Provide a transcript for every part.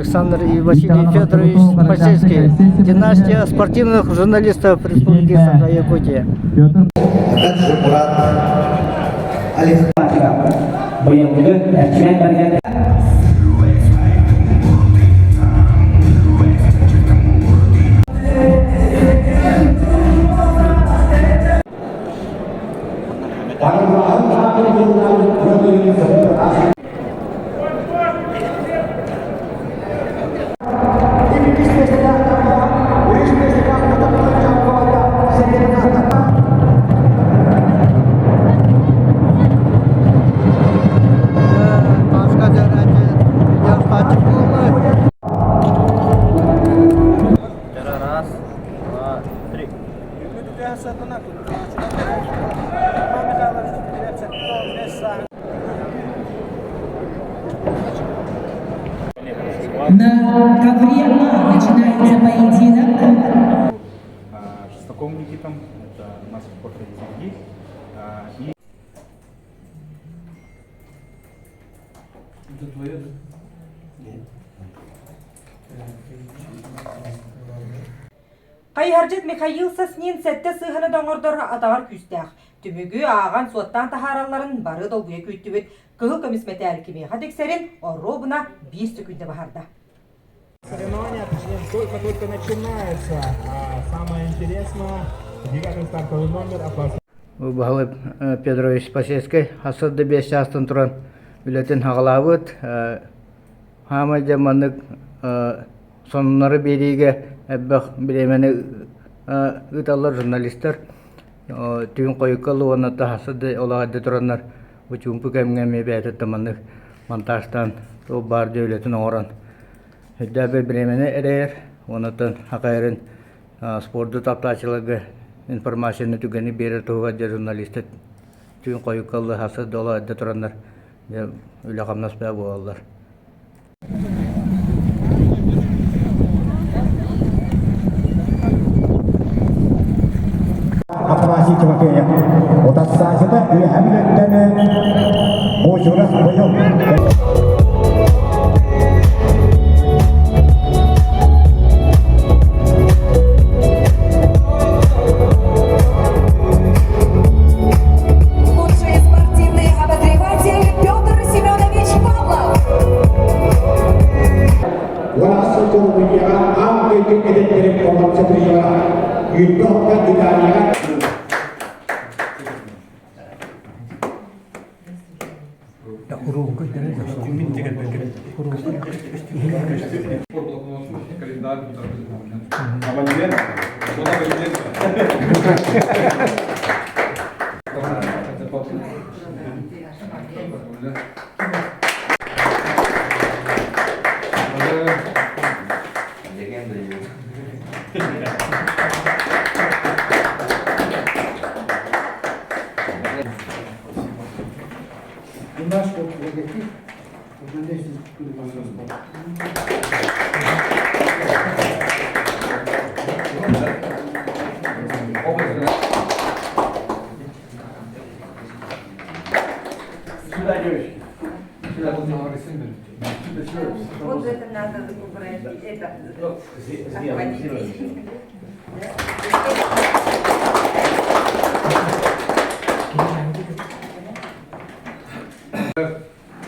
Александр и Василий Федорович Посельский. Династия спортивных журналистов Республики Саха-Якутия. Также Мурат Быйылгы Эрчимэн Бэргэн Раз, два, три. На ковре А начинается поединок. Шестаковым Никитом, это мастер спорта Сергей. И Это твое, да? Хайыһардьыт Михаил Соснин сэттэ сыыһаны да оҥордор атаҕар күүстээх. Түмүгү ааҕан-суоттаан таһааралларын бары долгуйа күүттүбүт. Кыһыл көмүс мэтээл кимиэхэ тиксэрин оруобуна биир сөкүүндэ баһарда. Соревнования только-только начинаются. А самое интересное, девятый стартовый номер опасный. Баһылай Петрович Посельскай хас да биэс чаастан туран үлэтин хаҕалаабыт. Хаамай дьэ маннык сонуннары биэриигэ элбэх бириэмэни ыыталлар журналистар. Түүн хойукка уонна таһасы да олох эрдэ тураннар бу чуумпу кэмҥэ эмиэ бэйэтэ маннык монтажтаан туох баар дьэ үлэтин оҥорон үрдээбит бириэмэни эрэйэр уонна хахайарын спорду таптааччыларга информацияны түгэни биэрэр туһугар дьэ журналистар түүн хойукка ыллыһасы да олох эрдэ тураннар дьэ үлэ-хамнас баа буолаллар. Афанасий Тимофеев. Утассаасыта үөһэ Бүлүүттэн Бочуров быйыл. Лучший спортивный обозреватель Петр Семенович Павлов. Ураасы Колумбияҕа аан дойду эдэрдэрин олорсутуйаҕа Юрдоһка Италияҕа Абонемент. Вот абонемент. Легенда его. Наш вот логотип журналистики. Сюда, девочки. Сюда. Вот это надо убрать, это охватить.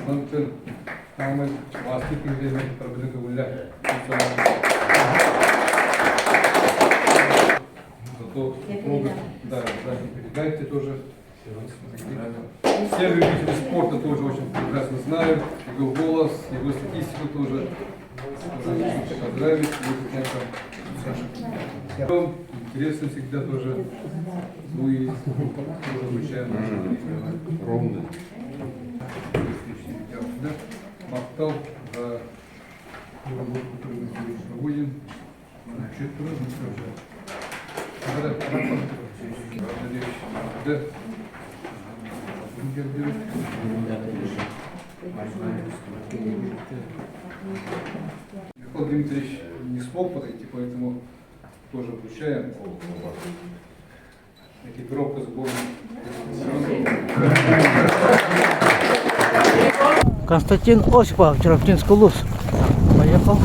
Онтон Аамай Василий Кириллович проблема көҥүллээх. Зато много, да, да, передайте тоже. Все любители спорта тоже очень прекрасно знают. Его голос, его статистику тоже. Тоже хочу поздравить. Саша. Интересно всегда тоже. Ну и тоже обучаем наших Ровно. Да? Махтал за ту работу, которую мы сегодня проводим. Значит, Да, да. Михаил Дмитриевич не смог подойти, поэтому тоже вручаем экипировку сборной. Константин Осипов, Чурапчинский улуус. Поехал.